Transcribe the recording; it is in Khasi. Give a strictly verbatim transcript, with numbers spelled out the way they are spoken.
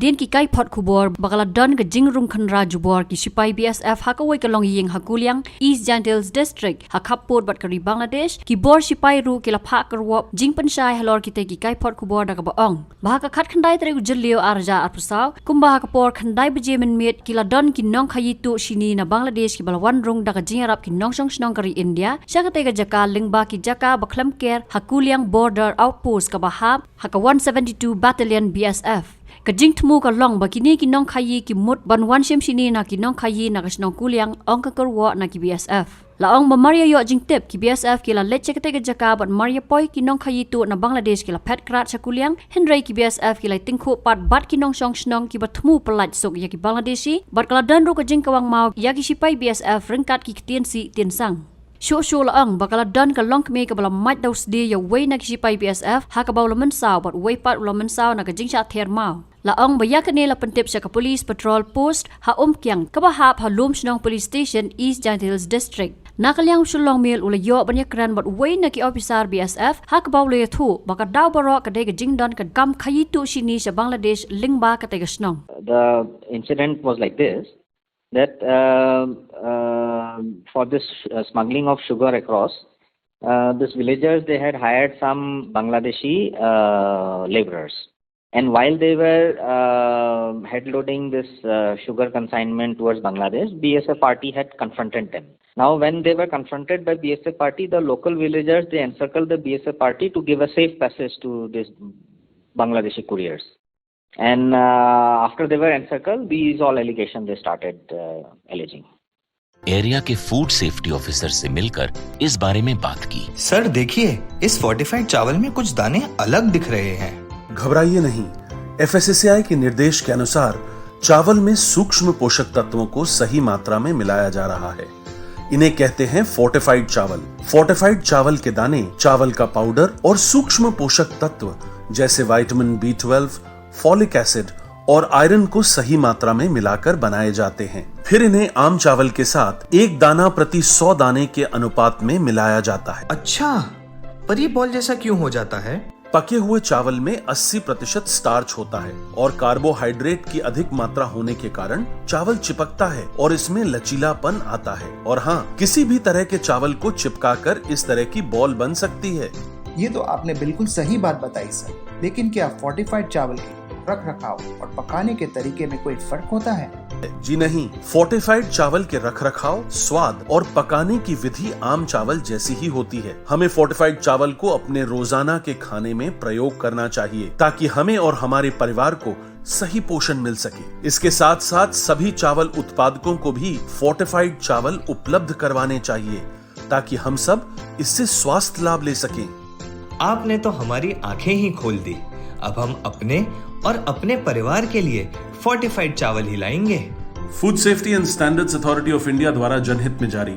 ktien ki kaiphod khubor ba ka la don ka jingrung khynra jubor ki sipai B S F ha kawei ka longïing ha Kuliang, East Jaintia Hills District, ha khappud bad ka ri Bangladesh. Ki bor sipai ruh ki la phah kyrwoh jingpynshai halor kitei ki kaiphod khubor da kaba ong ba ha ka khatkhyndai tarik u Jylliew arhajar arphew saw, kumba ha ka por khyndai baje mynmiet, ki la don ki nongkhaïi tuh shini na Bangladesh kiba la wan rung da ka jingïarap ki nongshong shnong ka ri India sha katei ka jaka lyngba ki jaka ba khlem ker ha Kuliang Border Outpost kaba hap ha ka one seventy-two Battalion B S F. Ka jingthmu ka long ba kine ki nongkhaïi ki mut ban wan shim shini na ki nongkhaïi na ka shnong Kuliang, ong ka kyrwoh na ki B S F. La ong ba mar ïa ïoh jingtip, ki B S F ki la leit sha katei ka jaka bad mar ïa poi ki nongkhaïi tuh na Bangladesh ki la phet krad sha Kuliang, hynrei ki B S F ki la tyngkhuh pat bad ki nongshong shnong kiba thmu pyllait suk ïa ki Bangladeshi, bad ka la don ruh ka jingkawang maw ïa ki sipai B S F ryngkat ki ktien sih ktien sang. Shuh shuh la ong ba ka la don ka longkmie kaba la mait da u sdie ïa uwei na ki sipai B S F, ha kaba u la mynsaw bad uwei pat u la mynsaw na ka jingshah ther maw. La ong ba ïa kane la pyntip sha ka Police Patrol Post ha Umkiang, kaba hap ha Lumshnong Police Station, East Jaintia Hills District. Na ka liang u Shyllong Mail u la ïoh ban ïakren bad uwei na ki ophisar B S F, ha kaba u la ïathuh ba ka daw baroh ka dei ka jingdon ka kam khaïi tuh shini sha Bangladesh lyngba katei ka shnong. The incident was like this, that um, uh, for this uh, smuggling of sugar across, uh, these villagers, they had hired some Bangladeshi uh, laborers. And while they were uh, head loading this uh, sugar consignment towards Bangladesh, B S F party had confronted them. Now, when they were confronted by B S F party, the local villagers, they encircled the B S F party to give a safe passage to these Bangladeshi couriers. And uh, after they were encircled, these all allegations they started uh, alleging. Area के food safety officer से मिलकर इस बारे में बात की। सर, देखिए, इस फोर्टिफाइड चावल में कुछ दाने अलग दिख रहे हैं। घबराइए नहीं। एफएसएसएआई के निर्देश के अनुसार चावल में सूक्ष्म पोषक तत्वों को सही मात्रा में मिलाया जा रहा है। इन्हें कहते हैं फोर्टिफाइड चावल। फोर्टिफाइड चावल के दाने, चावल का पाउडर और सूक्ष्म पोषक तत्व जैसे vitamin B twelve, folic acid और आयरन को सही मात्रा में मिलाकर बनाए जाते हैं। फिर इन्हें आम चावल के साथ एक दाना प्रति सौ दाने के अनुपात में मिलाया जाता है। अच्छा, पर ये बॉल जैसा क्यों हो जाता है? पके हुए चावल में अस्सी प्रतिशत स्टार्च होता है और कार्बोहाइड्रेट की अधिक मात्रा होने के कारण चावल चिपकता है और इसमें लचीलापन आता है। और हाँ, किसी भी तरह के चावल को चिपकाकर इस तरह की बॉल बन सकती है। ये तो आपने बिल्कुल सही बात बताई सर, लेकिन क्या फोर्टिफाइड चावल के रख रखाव और पकाने के तरीके में कोई फर्क होता है? जी नहीं, फोर्टिफाइड चावल के रखरखाव, स्वाद और पकाने की विधि आम चावल जैसी ही होती है। हमें फोर्टिफाइड चावल को अपने रोजाना के खाने में प्रयोग करना चाहिए, ताकि हमें और हमारे परिवार को सही पोषण मिल सके। इसके साथ साथ सभी चावल उत्पादकों को भी फोर्टिफाइड चावल उपलब्ध करवाने चाहिए, ताकि हम सब इससे स्वास्थ्य लाभ ले सकें। आपने तो हमारी आंखें ही खोल दी। अब हम अपने और अपने परिवार के लिए फोर्टिफाइड चावल ही लाएंगे। Food Safety and Standards Authority of India द्वारा जनहित में जारी।